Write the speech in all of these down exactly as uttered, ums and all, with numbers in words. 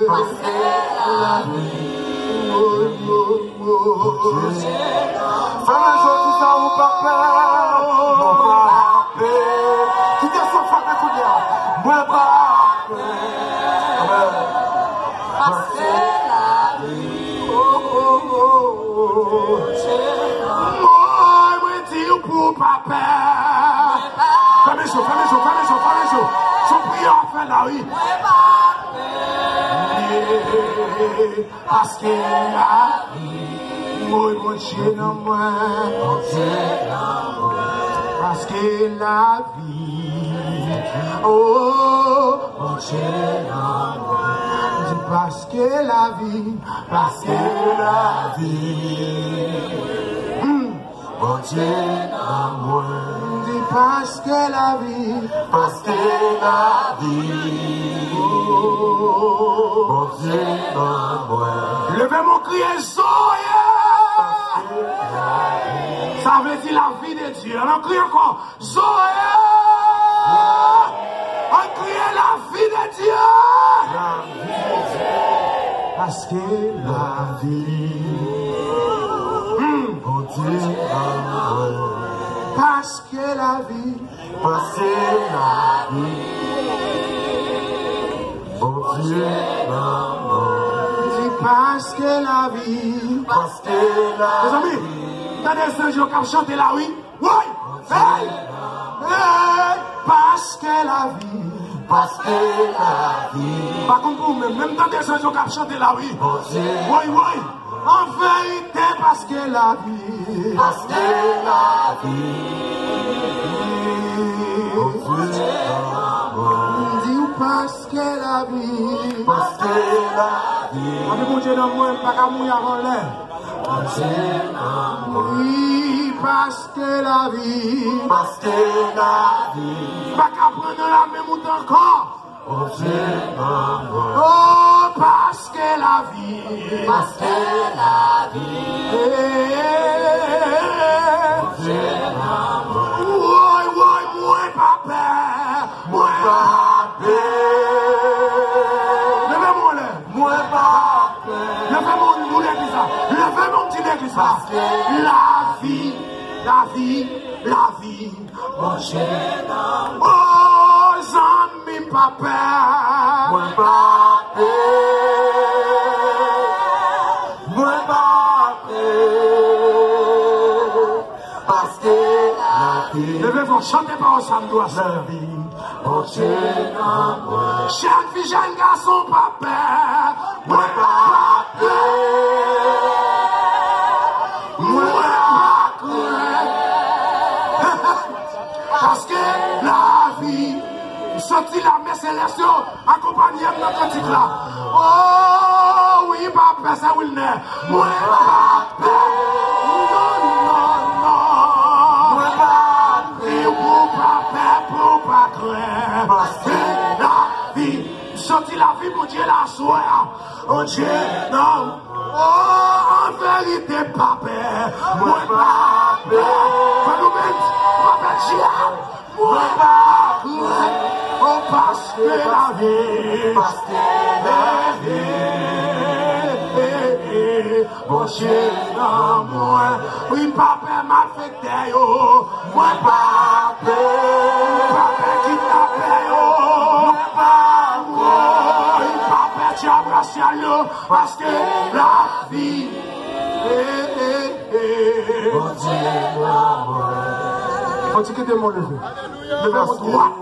Paske lavi. Fè mwen jodi sa ou pa pè. Mwen pa pè. Kite son frape kounye a. Mwen pa pè. Amèn. Paske lavi. Oh, oh, oh, oh. Mwen, mwen di w pou w pa pè. Fèmen je w, fèmen je w, fèmen je w, fèmen je w. Se yon priyè w ap fè la, wi. Paske lavi, woy, Bondye nan mwen. Bondye nan mwen. Paske lavi, oh, Bondye nan mwen. Di paske lavi, paske lavi. Hmm. Bondye nan mwen. Di paske lavi. Paske lavi. Bondye nan mwen. Leve men w, kriye Zoye! Sa vle di lavi de Dye. Ann kriye ankò. Zoye! Ann kriye lavi de Dye! Paske lavi. Hmm. Bondye nan mwen. Paske lavi. Paske lavi. Bondye nan mwen. Di paske lavi. Paske lavi. Mezanmi, tande zanj yo k ap chante la, wi. Woy! Hey! Hey! Paske lavi. Paske lavi. Pa konn pou ou menm, menm tande zanj yo k ap chante la, wi. Bondye. Woy, woy! An verite, paske lavi. Paske lavi. Bondye nan mwen. M di w paske lavi. Paske lavi. Anpi Bondye nan mwen, m pa ka mouri avan lè. Bondye nan mwen. Wi, paske lavi. Paske lavi. M pa ka pran nan lame moute ankò. Bondye nan mwen. Oh, paske lavi. Paske lavi. Hey. Bondye nan mwen. Woy, woy, mwen pa pè. Mwen pa pè. Leve men w anlè. Mwen pa pè. Leve men w, nou legliz la. Leve men w, ti legliz la. Paske lavi, lavi, lavi. Bondye nan mwen. Oh, zanmi, m pa pè. Mwen pa pè. Mwen pa pè. Paske lavi. Leve vwa, chante pawòl sa m di w a sè. Lavi. Bondye nan mwen. Jèn fi, jèn gason, pa pè. Mwen pa pè. Mwen pa krent. Paske lavi. M santi lame selès yo akonpanye m nan kantik la. Oh, wi, pa pè, sè Wilner. Mwen pa pè. Non, non, non. Mwen pa pè. Pou pa pè, pou pa krent. Paske lavi. M santi lavi Bondye la aswè a. Bondye nan. Oh, an verite, pa pè. Mwen pa pè. Fè nou menm, pa pè dyab. Mwen pa krent. Oh, paske lavi. Paske lavi. Bondye nan mwen. Wi, m pa pè malfektè yo. Mwen pa pè. M pa pè kidnapè yo. Mwen pa pè. M pa pè dyab rasyal yo. Paske lavi. Eh, eh, eh. Bondye nan mwen. Fò ti kite mwen leve. Leve men dwat.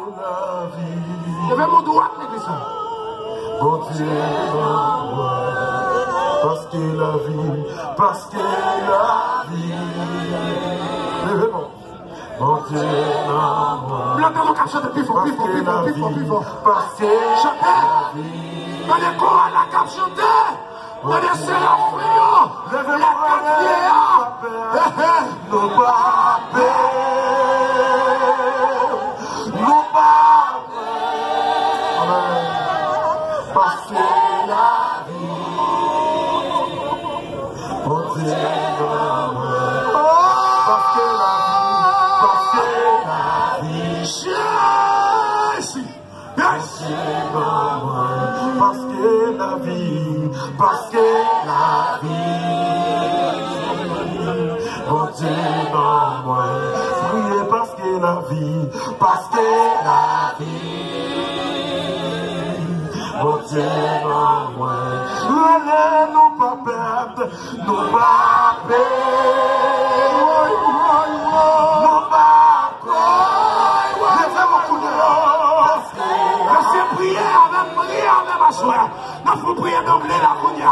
Leve men dwat, legliz la. Bondye nan mwen. Paske lavi. Paske lavi. Leve men. Bondye nan mwen. Lè nou ka chante pi fò, pi fò, pi fò, pi fò, pi fò. Paske chante. Tande koral la k ap chante. Tande serafin yo. Leve men. Lè kat ye a. Nou pa pè. Nou pa pè. Amèn. Paske lavi. Bondye nan mwen. Paske lavi, paske lavi. Jezi. Bondye nan mwen. Paske lavi, paske lavi, Bondye ban mwen. Priye paske lavi, paske lavi, Bondye ban mwen. Rele nou pa pèd, nou pa pè. Nou pa pè. Leve men kounye a. Mesye, priye avè m, priye avè m aswè. N ap fè yon priyè dongle la kounye a.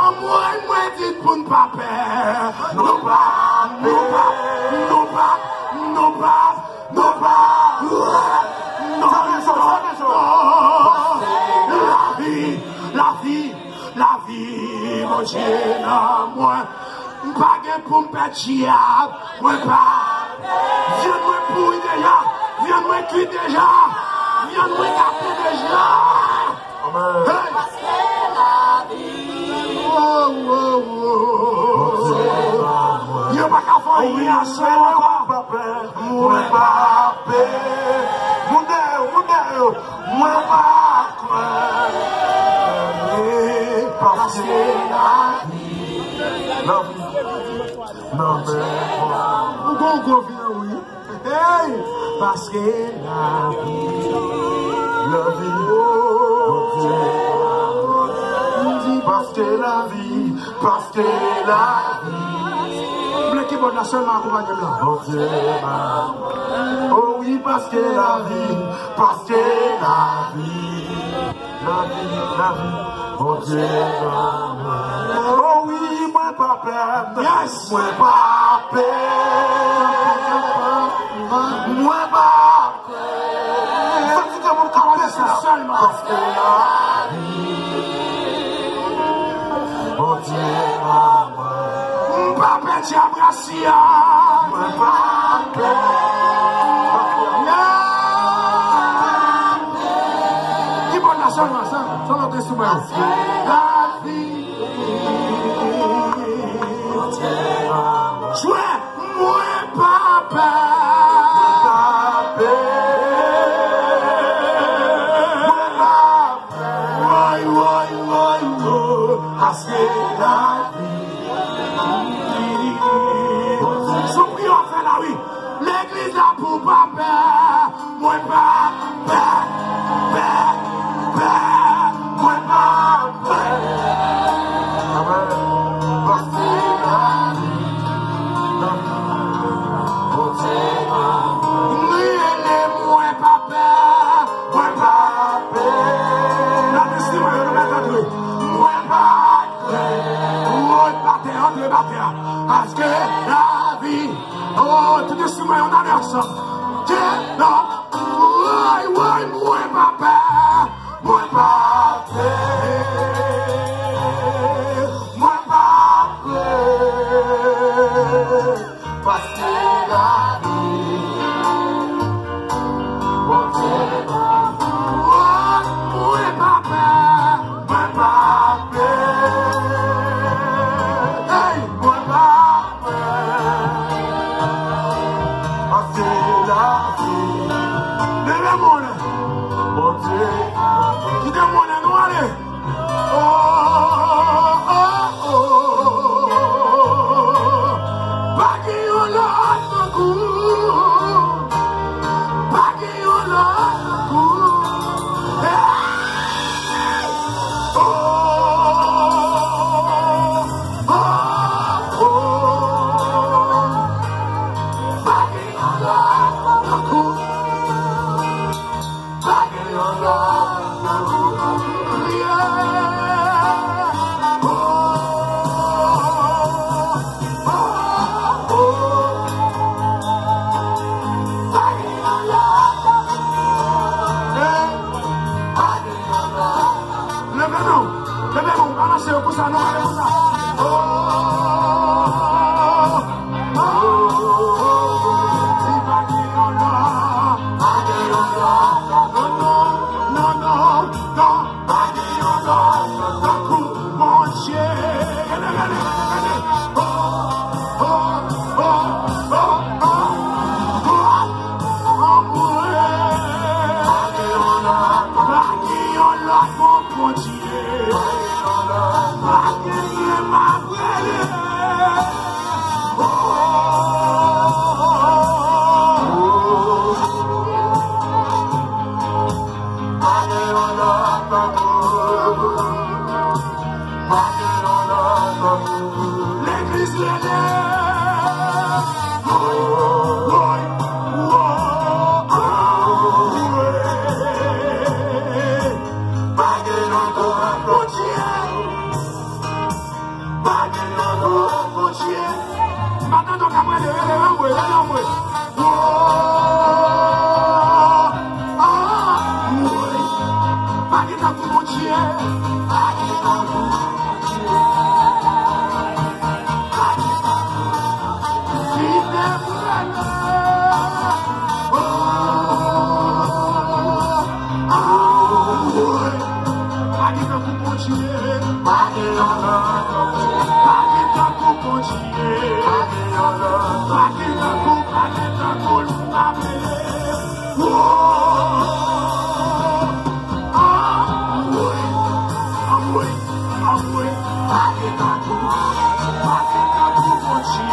Anmwey, mwen di pou n pa pè. Nou pa, nou pa, nou pa, nou pa, nou pa, nou pa. Lavi, lavi, lavi, Bondye nan mwen. M pa gen pou m pè dyab. Mwen pa. Vyann mwen pouri deja. Vyann mwen kuit deja. Vyann mwen gate deja. Amen. Hey! Oh, oh, oh. Yo pa ka fè anyen aswè ankò. Mwen pa pè. Moun dèyè yo, moun dèyè yo. Mwen pa kwè. Paske lavi. Lavi. Nan men mwen. Ou gon gwo vi nan ou, wi. Hey! Paske lavi. Lavi. Bondye. M di paske lavi. Paske lavi. M vle kibòd la sèlman akonpanye m la. Bondye. Oh wi, paske lavi. Paske lavi. Lavi, lavi, Bondye ban mwen. Oh wi, mwen pa pè. Yes. Mwen pa pè. Mwen pa pè. Fè ti granmoun kanpe la. Paske lavi, Bondye ban mwen. M pa pè, dyabrasi a. Mwen pa pè. Ki bòn la sèlman, sa? Sa lòt enstriman yo. Lavi. Jwe. Mwen pa pè. Mwen pa pè. Mwen pa pè. Woy, woy, woy, woy. Paske lavi. Se yon priyè w ap fè la, wi. Legliz la pou pa pè. Mwen pa pè, pè, pè. Mwen pa pè. Amen. Paske lavi, lavi, Bondye ban mwen. Mwen pa pè, mwen pa pè. Lavi si mwen, nou mèt antre. Mwen pa pè. Woy, batè, antre batè. Paske lavi. Oh, tout enstriman yo, n ale ansanm. Get up. Woy, woy, mwen pa pè. Mwen pa pè. Mwen pa pè. Paske lavi. Bondye ban mwen. Mwen pa pè. Mwen pa pè. Hey, mwen pa pè. Paske lavi. Leve men w. Bondye. Kite men w, nou ale. Oh, oh, oh, oh. Pa gen yon lòt tankou. Pa gen yon lòt tankou. Hey! Oh, oh, oh. Pa gen yon lòt tankou. Pa gen yon lòt tankou. Yeah. Oh, oh, oh. Pa gen yon lòt tankou. Hey. Pa gen yon lòt tankou. Leve men w. Leve men w. Ranmase yo konsa, non, ale konsa. Oh, oh, oh, oh. Di pa gen yon lòt. Pa gen yon lòt. Non, non, non, non, non. Pa gen yon lòt tankou Bondye. Gade, gade, gade, gade. Oh, oh, oh, oh, oh. Anmwey. Pa gen yon lòt. Pa gen yon lòt tankou Bondye, pa genyen m ap rele. Pa gen yon lòt tankou. Pa gen yon lòt tankou. Legliz rele. Woy, woy, woy, woy. Pa gen yon lòt Bondye. Pa gen tankou Bondye. M pa tande w k ap rele, rele anmwe, rele anmwe. Woy, anmwe. Pa gen tankou Bondye. Pa gen tankou Bondye. Pa gen tankou Bondye. Vide mwen. Woy, anmwe. Pa gen tankou Bondye. Pa gen tankou Bondye. Pa gen tankou, pa gen tankou, pa gen tankou l ap rele. Woy! Anmwe! Anmwe! Anmwe! Pa gen tankou, pa gen tankou Bondye.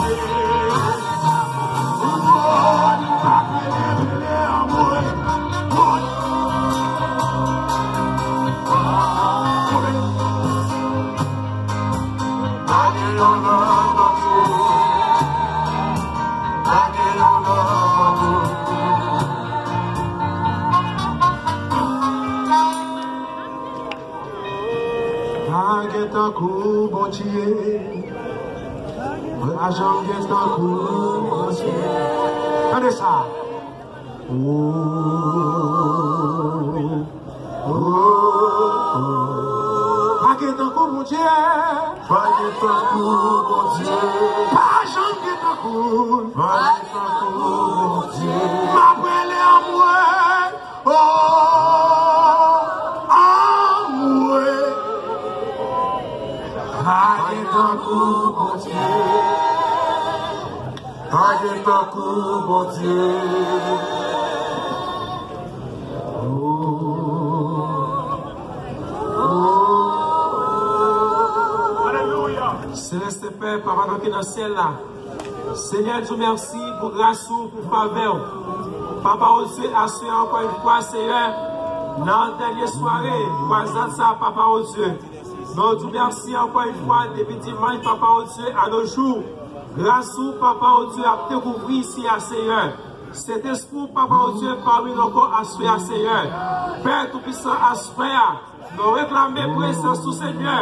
Woy! Pa gen tankou, anmwe! Woy! Pa gen tankou Bondye. Pa janm gen tankou Bondye. Tande sa. Oh, oh, oh. Pa gen tankou Bondye. Pa gen tankou Bondye. Pa janm gen tankou. Pa gen tankou Bondye. M ap rele anmwe. Oh, anmwe. Pa gen tankou Bondye. Pa gen tankou Bondye. Oh. Alelouya. Seleste Pè, Papa nou ki nan syèl la. Senyè, di w mèsi pou gras ou, pou favè w. Papa, o Dye, aswè ankò yon fwa, Senyè, nan dènye sware kwazad sa, Papa, o Dye. Nou di w mèsi ankò yon fwa, depi dimanch, Papa, o Dye, a nos jours. Gras ou, Papa, o Dye, ap dekouvri isi a, Senyè. Sentespri w, Papa, o Dye, pami nou ankò aswè a, Senyè. Pè Toupisan, aswè a, nou reklame prezans ou, Senyè.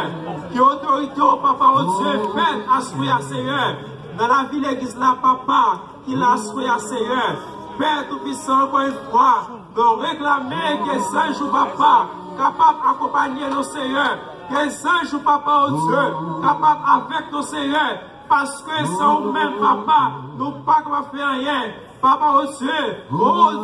Ke otorite w, Papa, o Dye, fèt aswè a, Senyè. Nan lavi legliz la, Papa, ki la aswè a, Senyè. Pè Toupisan, ankò yon fwa, nou reklame ke zanj ou, Papa, kapab akonpanye nou, Senyè. Ke zanj ou, Papa, o Dye, kapab avèk nou, Senyè. Paske san ou menm, Papa, nou pa kapab fè anyen. Papa, o Dye, o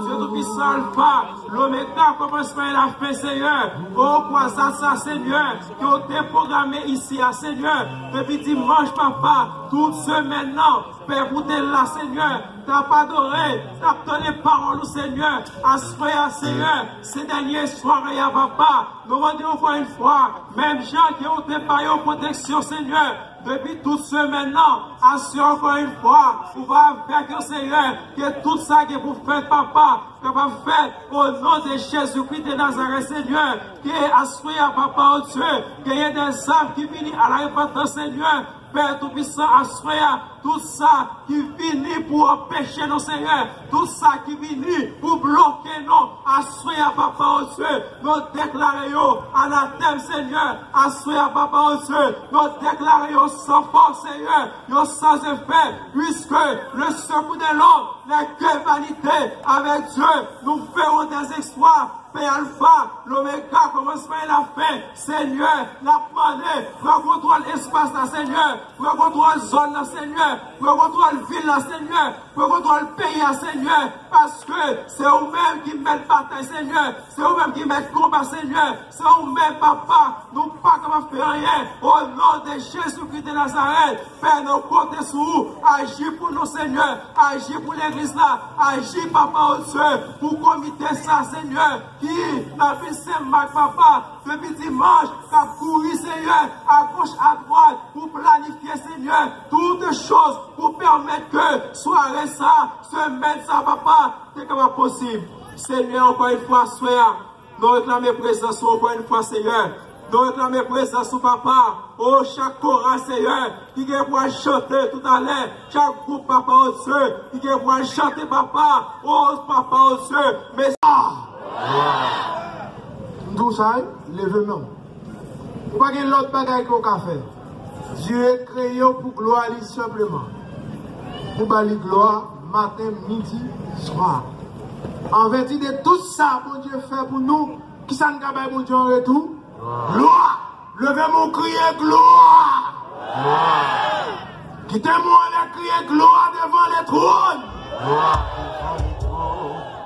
Dye Toupisan, Alfa, Lomega, kòmansman e lafen, Senyè. O kwazad sa, Senyè, ke w te pwograme isi a, Senyè, depi dimanch, Papa, tout semèn nan, Pè, pou te la, Senyè, t ap adore, t ap tande pawòl ou, Senyè. Aswè a, Senyè, se dènye sware a, Papa, nou mande ankò yon fwa, menm jan ke w te ba yo pwoteksyon, Senyè, depi tout semèn nan, aswè ankò yon fwa, ou va avèk yo, Senyè, ke tout sa gen pou fèt, Papa, kapab fèt, o non de Jezikri de Nazarèt, Senyè, ke aswè a, Papa, o Dye, genyen de zam ki vini a la repantans, Senyè, Pè Toupisan, aswè a, tout sa ki vini pou anpeche nou, Senyè, tout sa ki vini pou bloke nou, aswè a, Papa, o Dye, nou deklare yo anatèm, Senyè. Aswè a, Papa, o Dye, nou deklare yo san fòs, Senyè, yo san efè, puisque le secours de l'homme n'est que vanité. Avec Dieu, nous ferons des exploits. Pè Alfa, Lomega, kòmansman e lafen, Senyè, n ap mande, pran kontwòl espas la, Senyè, pran kontwòl zòn nan, Senyè, pran kontwòl vil la, Senyè, pran kontwòl peyi a, Senyè, paske se ou menm ki mèt batay, Senyè, se ou menm ki mèt konba, Senyè, se ou menm, Papa, nou pa kapab fè anyen, o non de Jezikri de Nazarèt, Pè, nou konte sou ou, aji pou nou, Senyè, aji pou legliz la, aji, Papa, o Dye, pou komite sa, Senyè, N ap vin Sen Mak, papa, depi dimanch, k ap kouri, Senyè, agoch, adwat, pou planifye, Senyè, tout choz, pou pèmèt ke sware sa, semèn sa, papa, te kapab posib. Senyè, ankò yon fwa, aswè a, nou reklame prezans ou ankò yon fwa, Senyè. Nou reklame prezans ou, papa. O, chak koral, Senyè, ki gen pou al chante toutalè. Chak gwoup, papa, o Dye, ki gen pou al chante, papa. O, papa, o Dye, men sa. M di w sa, wi, leve men w. Ou pa gen lòt bagay ke w ka fè. Dye kreye w pou glwa li senpleman. Pou ba li glwa maten, midi, swa. An vèti de tout sa Bondye fè pou nou, kisa n ka bay Bondye an retou? Glwa! Leve men w, kriye glwa! Kite men w anlè, kriye glwa devan le twòn!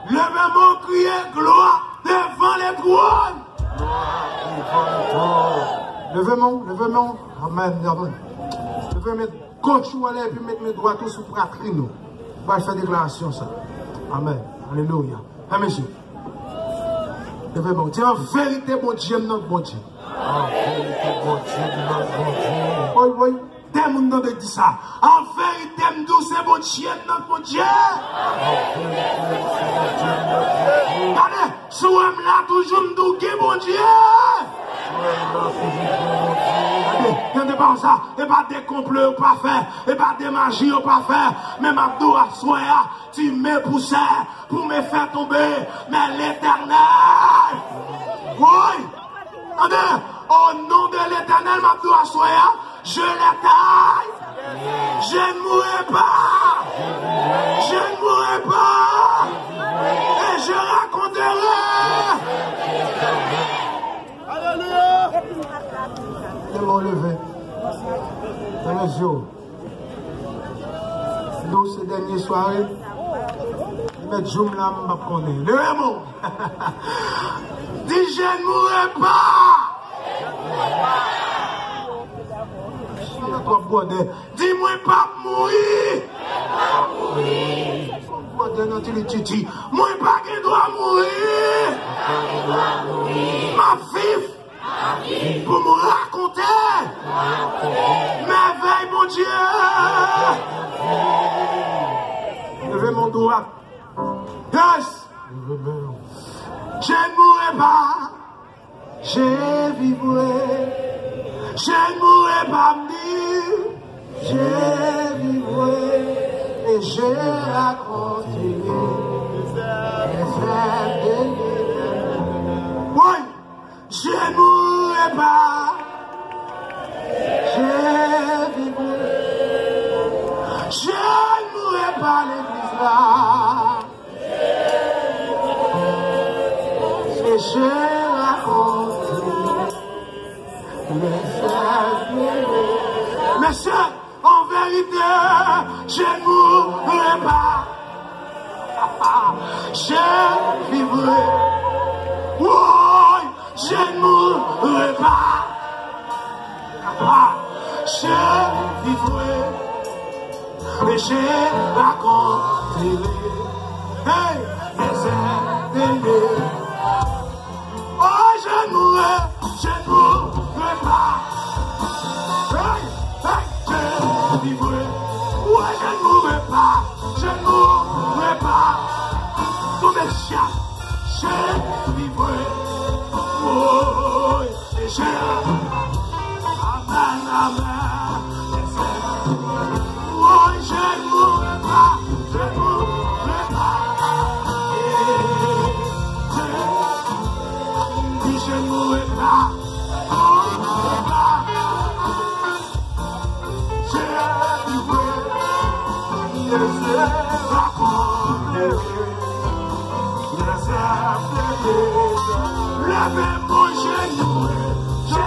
Leve men w, kriye glwa devan le twòn! Leve men w, leve men w. Amèn, amèn. Leve men goch ou anlè epi met men dwat ou sou pwatrin ou. Ou pral fè deklarasyon sa. Amèn. Alelouya. Fèmen je w. Leve men w. Di, an verite, Bondye m nan Bondye. An verite, Bondye m nan Bondye. Woy, woy. De moun tande di sa. An verite, m di w se Bondye m nan Bondye. An verite, m se Bondye m nan Bondye. Gade, si w wè m la toujou, m di w gen Bondye. Si w wè m la toujou, gen Bondye. Gade, tande pawòl sa. E pa de konplo yo pa fè. E pa de maji yo pa fè. Men m ap di w aswè a, ti men pousè pou men fè tonbe, men Letènèl. Woy! Tande, o non de Letènèl, m ap di w aswè a, je les taille. Je ne mourrai pas. Je ne mourrai pas. Et je raconterai. Alelouya. Leve men w, leve. Leve je w. Nou se dènye sware. Li mèt jou m la, m p ap konnen. Leve men w. Di, je ne mourrai pas. Sa twòp bwòdè. Di, mwen p ap mouri. Bwòdè nan tili titi. Mwen pa gen dwa mouri. M ap viv. Pou m rakonte mèvèy Bondye. Leve men w dwat. Yes. Je ne mourrai pas, je vivrai. Je ne mourrai pas, m di. Je vivrai et je raconterai les œuvres de l'Éternel. Oui, je ne mourrai pas. Je vivrai. Je ne mourrai pas, l'église là. Et je raconterai les œuvres de l'Éternel. Mesye, en vérité, je ne mourrai pas. Je vivrai. Oui, je ne mourrai pas. Je vivrai. Et je raconterai. Hey, les œuvres de l'Éternel. Oh, je ne mourrai, je ne mourrai pas. Hey, hey, je vivrai. Ouais, je ne mourrai pas, je ne mourrai pas. Combien de chats? Je vivrai. Oh, et je. Amen, amen. Oh, je ne mourrai pas, je ne mourrai pas. Et je, je ne mourrai pas, je ne mourrai pas. Je vivrai, je serai raconté. Leve men w, je ne mourrai pas. Je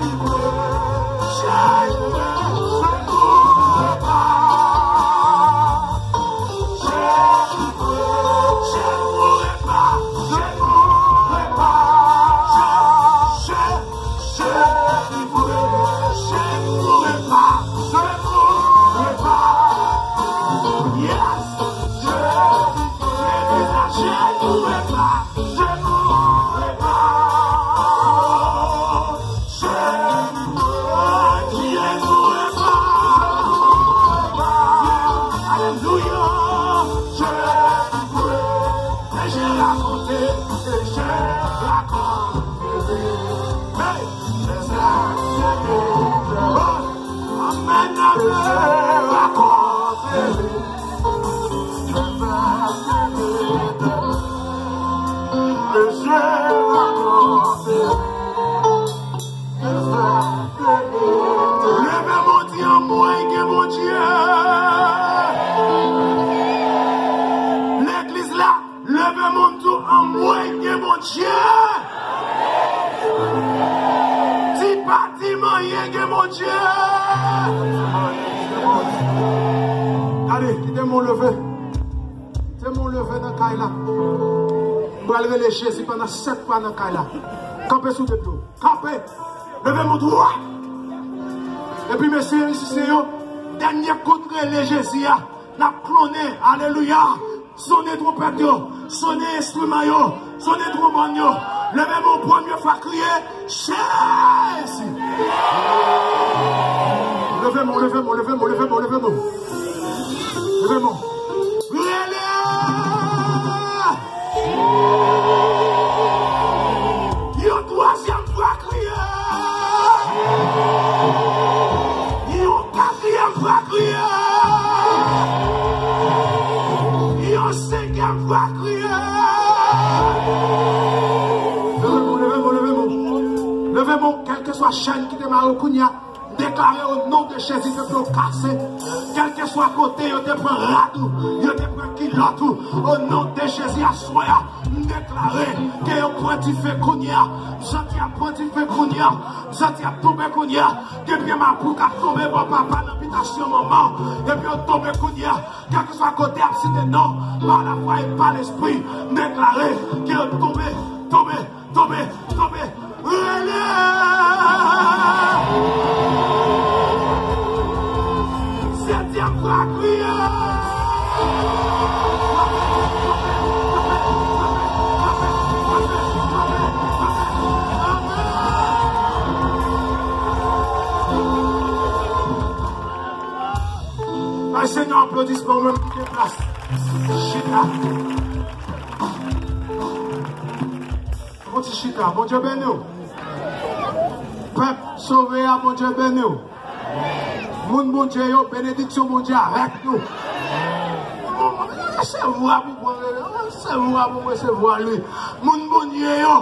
vivrai, je ne mourrai pas. Je vivrai, je ne mourrai pas, je ne mourrai pas. Je, je, je vivrai, je ne mourrai pas, je ne mourrai pas. Yes, je Je mourrai pas, je mourrai pas. Je mourrai, je mourrai pas. Alléluia. Je mourrai, et je raconterai, et je raconterai. Hey, c'est ça, c'est bon. Amen, amen. Je raconterai. Leve men, di, an mwen gen Bondye. Legliz la, leve men, di, an mwen gen Bondye. Di, pa di m anyen, gen Bondye. Gade, kite men w leve. Kite men w leve nan kay la. M pral rele Jezi pandan sèt fwa nan kay la. Kanpe sou de pye w. Kanpe. Leve men w dwat. Epi mesye e mesye yo, dènye kout rele Jezi a. N ap klonnen. Alelouya. Sonnen twonpèt yo, sonnen enstriman yo, sonnen twonbòn yo. Leve men w premye fwa, kriye, Jezi! Leve men w, leve men w, leve men w, leve men w, leve men w. Leve men w. Rele! Yon twazyèm fwa, kriye! Yon katriyèm fwa, kriye! Yon senkyèm fwa, kriye! Leve men w, leve men w, leve men w. Leve men w, kèlkeswa chèn ki te mare w kounye a, deklare o non de Jezi, pèp yo kase. Kèlkeswa kote yo te pran rad ou, yo te pran kilòt ou, o non de Jezi, aswè a, m deklare ke yo pran dife kounye a. M santi y ap pran dife kounye a. M santi y ap tonbe kounye a. Gen pye mapou k ap tonbe bò papa nan bitasyon manman. Epi yo tonbe kounye a. Kèlkeswa kote y ap site non, pa lafwa e pa lespri, m deklare ke yo tonbe, tonbe, tonbe, tonbe. Rele! Setyèm fwa, kriye! Bay Senyè aplodisman, ou menm ki gen plas. Chita. Yon ti chita. Bondye beni w. Pèp sove a, Bondye beni w. Moun Bondye yo, benediksyon Bondye avèk nou. Bon, se vwa pou pran rele. Se vwa pou resevwa li. Moun Bondye yo,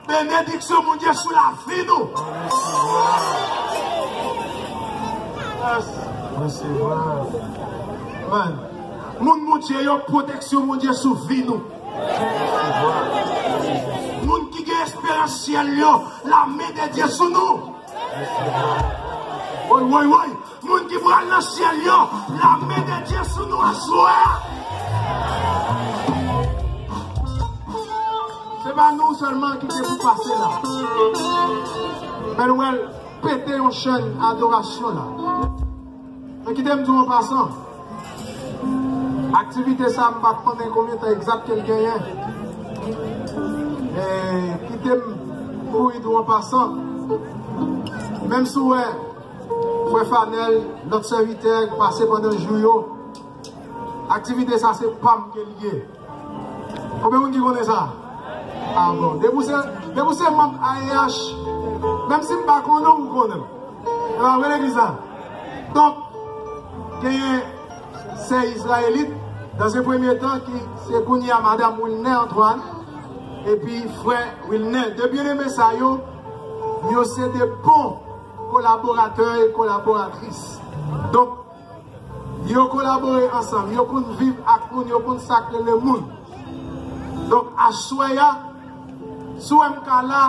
benediksyon Bondye sou lavi nou. Yes. Resevwa. Amen. Moun Bondye yo, pwoteksyon Bondye sou vi nou. Moun ki gen esperans syèl yo, la men de Dye sou nou. Woy, woy, woy. Moun ki pral nan syèl yo, la men de Dye sou nou aswè a. Se pa nou sèlman ki te pou pase la. Bèl wèl pete yon chèn adorasyon la. Men kite m di w an pasan, aktivite sa a, m pa konnen konbyen tan egzak ke l genyen. Men kite m kouri di w an pasan. Menm si w wè frè Fanèl, lòt sèvitè k pase pandan jou yo, aktivite sa se pa m ke l ye. Konbyen moun ki konnen sa? A bon. Depi w se, depi w se manm A E H, menm si m pa konnen w, ou konnen l. E pa vre legliz la? Donk, genyen sè Izrayelit, dans un premier temps, ki se kounye a madanm Wilner Antoine, epi frè Wilner. De byeneme sa yo, yo se de bon kolaboratè e kolaboratris. Donk, yo kolabore ansanm, yo konn viv ak moun, yo konn sa k rele moun. Donk, aswè a, si w wè m ka la,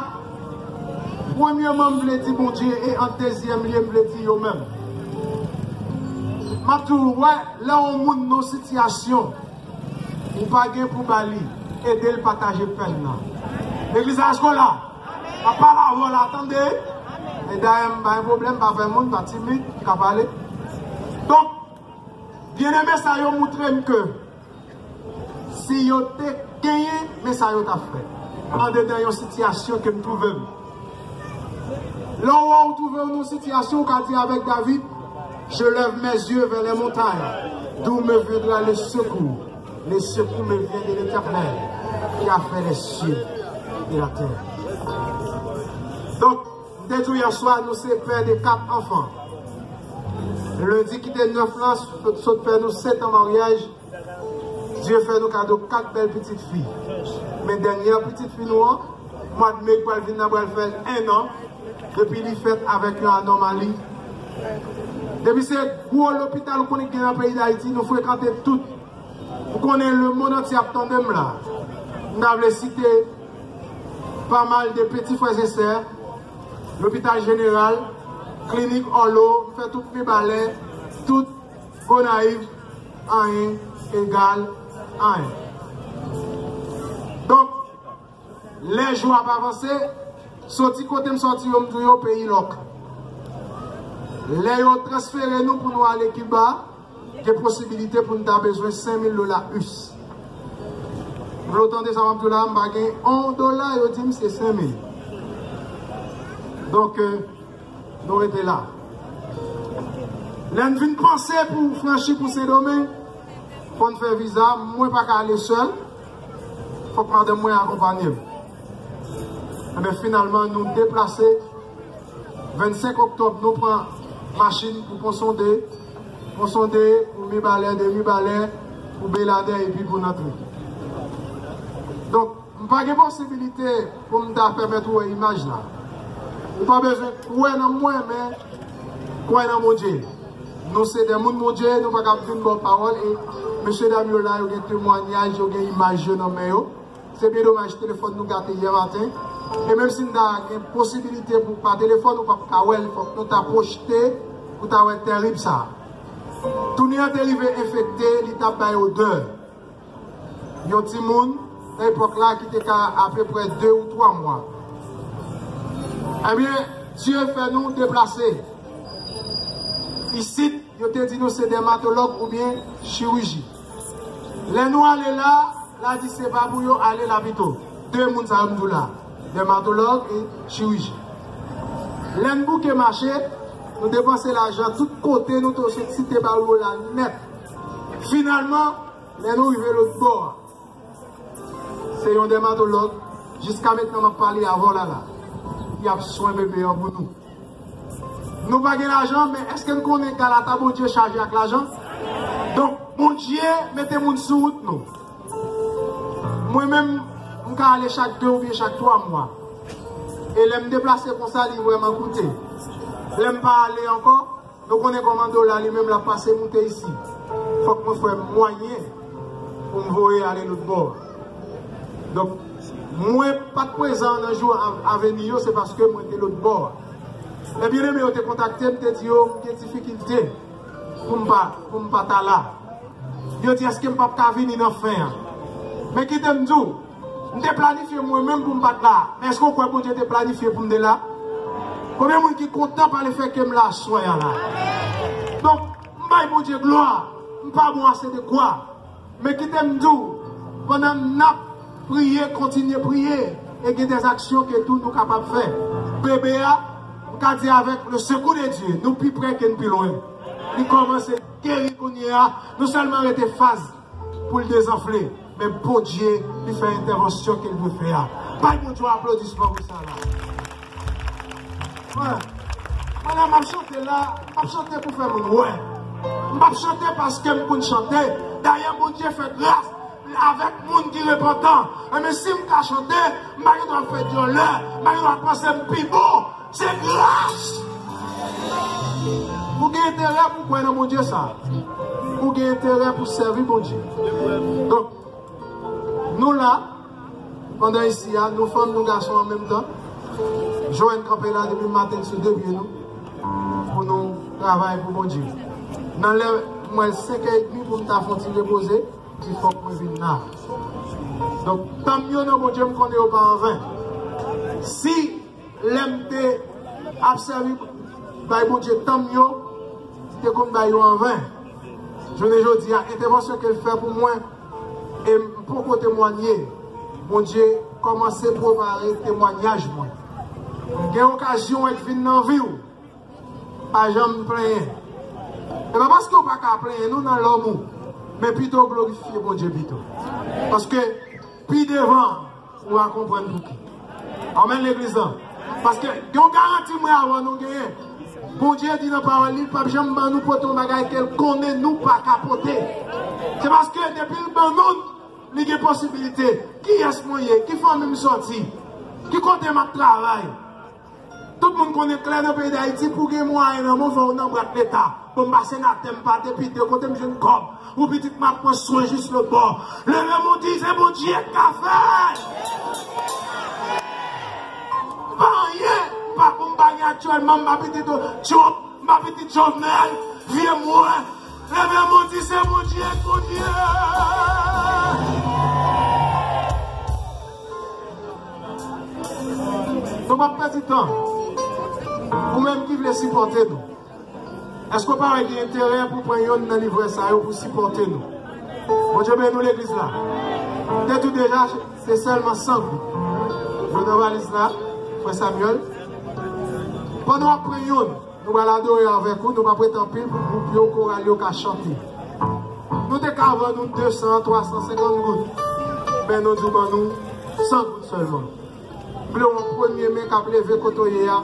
premyeman, m vle di Bondye, e an dezyèm lye, m vle di yo menm. M ap di w, wè, lè yon moun nan yon sitiyasyon, ou pa gen pou ba li, ede l pataje pèn nan. Legliz la, èske w la? M ap pale avè w la, tande. E dayè, m pa gen pwoblèm, m pa fè moun, m pa timid, m ka pale. Donk, byeneme sa yo montre m ke Si yo te genyen, men sa yo t ap fè. Andedan yon sitiyasyon ke m twouve m. Lè w wè w twouve w nan yon sitiyasyon, ou ka di avèk David, je lève mes yeux vers les montagnes, d'où me viendra le secours? Le secours me vient de l'Éternel, qui a fait les cieux et la terre. Donk, m te di w yè swa, nou se pè de kat anfan. Lendi ki te nèf lan, sot, sot fè nou sèt an maryaj, Dye fè nou kado kat bèl pitit fi. Men dènyè pitit fi nou an, mwa d me k pral vin nan pral fè l en an, depi li fèt avèk yon anòmali. Depi se gwo lopital ou konnen ki gen nan peyi Dayiti, nou frekante tout. Ou konnen lemonn antye ap tande m la. M ta vle site pa mal de peti frè e sè, lopital jeneral, klinik Òlo, m fè tout Mibalè, tout Gonayiv, anyen egal anyen. Donk, lè jou ap avanse, soti kote m soti yo, m di w yo peyi lòk. Lè yo transfere nou pou nou ale Kiba, gen posibilite pou n ta bezwen senk mil dola us. M vle w tande sa m ap di w la, m pa gen yon dola, yo di m se senk mil. Donk, euh, nou rete la. Lè n vin panse pou franchi pou Sendomeng, fò n fè viza, mwen pa ka ale sèl, fòk madanm mwen akonpanye m. Enben, finalman, nou deplase. Vennsenk oktòb, nou pran machin pou Ponsonde, Ponsonde pou Mibalè, de Mibalè pou Beladè, epi pou n antre. Donk, m pa gen posibilite pou m ta pèmèt ou wè imaj la. Ou pa bezwen kwè nan mwen, men kwè nan Bondye. Nou se de moun Bondye, nou pa ka vin ba w pawòl, e mesye dam yo la, yo gen temwanyaj, yo gen imaj yo nan men yo. Se byen domaj, telefòn nou gate yè maten. E menm si n ta gen posibilite pou pa telefòn, ou p ap ka wè l, fòk nou ta pwojte pou ta wè tèrib sa a. Touni an te rive enfekte, li t ap bay odè. Yon timoun, nan epòk la, ki te ka apeprè de ou twa mwa. Ebyen, Dye fè nou deplase. Isit, yo te di nou se dèmatològ oubyen chiriji. Lè nou ale la, la di se pa pou yo ale la pito. De moun sa yo m di w la, dèmatològ e chiriji. Lè n bouke mache, nou depanse lajan tout kote nou te sot site ba yo la nèt. Finalman, lè nou rive lòt bò a, se yon dèmatològ, jiska mentnan m ap pale avè w la la, ki ap swen bebe an pou nou. Nou pa gen lajan, men èske n konnen galata Bondye chaje ak lajan? Donk, Bondye mete moun sou wout nou. Mwen menm, m ka ale chak de oubyen chak twa mwa. E lè m deplase konsa, li vrèman koute. Lè m pa ale ankò, nou konnen kòman dola li menm l ap pase moute isi. Fòk mwen fè mwayen pou m voye ale lòt bò. Donk, mwen pa t prezan nan jou a, aveni yo, se paske mwen te lòt bò a. Lè byeneme yo te kontakte m, te di yo, m gen difikilte pou m pa, pou m pa ta la. Yo di, èske m p ap ka vini nan fen an? Men kite m di w, m te planifye mwen menm pou m pa t la. Men èske w kwè Bondye te planifye pou m te la? Konbyen moun ki kontan pale fè ke m la aswè a la? Donk, m bay Bondye glwa. M pa bon ase de kwa. Men kite m di w, pandan n ap priye, kontinye priye, e gen dèzaksyon ke tou nou kapab fè. Bebe a, m ka di avèk le sekou de Dye, nou pi pre ke n pi lwen. Li kòmanse geri kounye a, nou sèlman rete faz pou l dezanfle. Men Bondye, li fè entèvansyon ke l dwe fè a. Bay Bondye yon aplodisman pou sa la. Mwen, mwen lè m ap chante la, m p ap chante pou fè moun wè. M p ap chante paske m konn chante. Dayè, Bondye fè gras avèk moun ki repantan. Enben, si m ka chante, m pa gen dwa fè dyòlè, m pa gen dwa panse m pi bon. Se gras! Ou gen enterè pou kwè nan Bondye sa. Ou gen enterè pou sèvi Bondye. Donk, nou la, pandan isi a, nou fanm, nou gason an menm tan. Jwenn kanpe la depi maten sou de pye nou, pou nou travay pou Bondye. Nan lè m wè l senk è edmi pou m ta fè yon ti repoze, di fòk mwen vin la. Donk, tan m yo nan Bondye, m konnen yo pa anven. Si lè m te ap sèvi bay Bondye tan m yo, m te konn bay yo anven. Jounen jodi a, entèvansyon ke l fè pou mwen, e m poko temwanye, Bondye kòmanse prepare temwanyaj mwen. Gen okazyon wè k vin nan vi w, pa janm plenyen. E pa paske w pa ka plenyen non nan lòm ou, men pito glorifye Bondye pito. Paske pi devan, ou va konprann pouki. Amèn, legliz lan. Paske gen yon garanti mwen avè nou genyen. Bondye di nan pawòl li, l p ap janm ban nou pote yon bagay ke l konnen nou pa ka pote. Se paske depi l ban nou, li gen posibilite. Kiyès mwen ye? Ki fanmi m sòti? Ki kote m ap travay? Tout moun konnen klè nan peyi Dayiti, pou gen mwayen nan men w, fò w nan brat Leta. Bon, m pa senatè, m pa depite, kote m jwenn kòb? Ou pitit m ap pran swen jis lòt bò. Leve men w di, se Bondye k ka fè. Pa anyen, m pa konpayi aktyèlman, m pa pitit Trump, m pa pitit Jovenel, vye mwen. Leve men w di, se Bondye k Bondye. Nou p ap pèdi tan. Ou menm ki vle sipòte nou, èske w pa wè gen enterè pou pran yonn nan livrè sa yo pou sipòte nou? Bondye beni w, legliz la. M te di w deja, se sèlman san goud. Yo nan valiz la, frè Samuel. Pandan w ap pran yonn, nou pral adore avèk ou, nou p ap ret anpil pou gwoup yo, koral yo ka chante. Nou te ka vann nou de san, twa san senkant goud. Men nou di w ban nou san goud sèlman. M vle w an premye men k ap leve kote w ye a.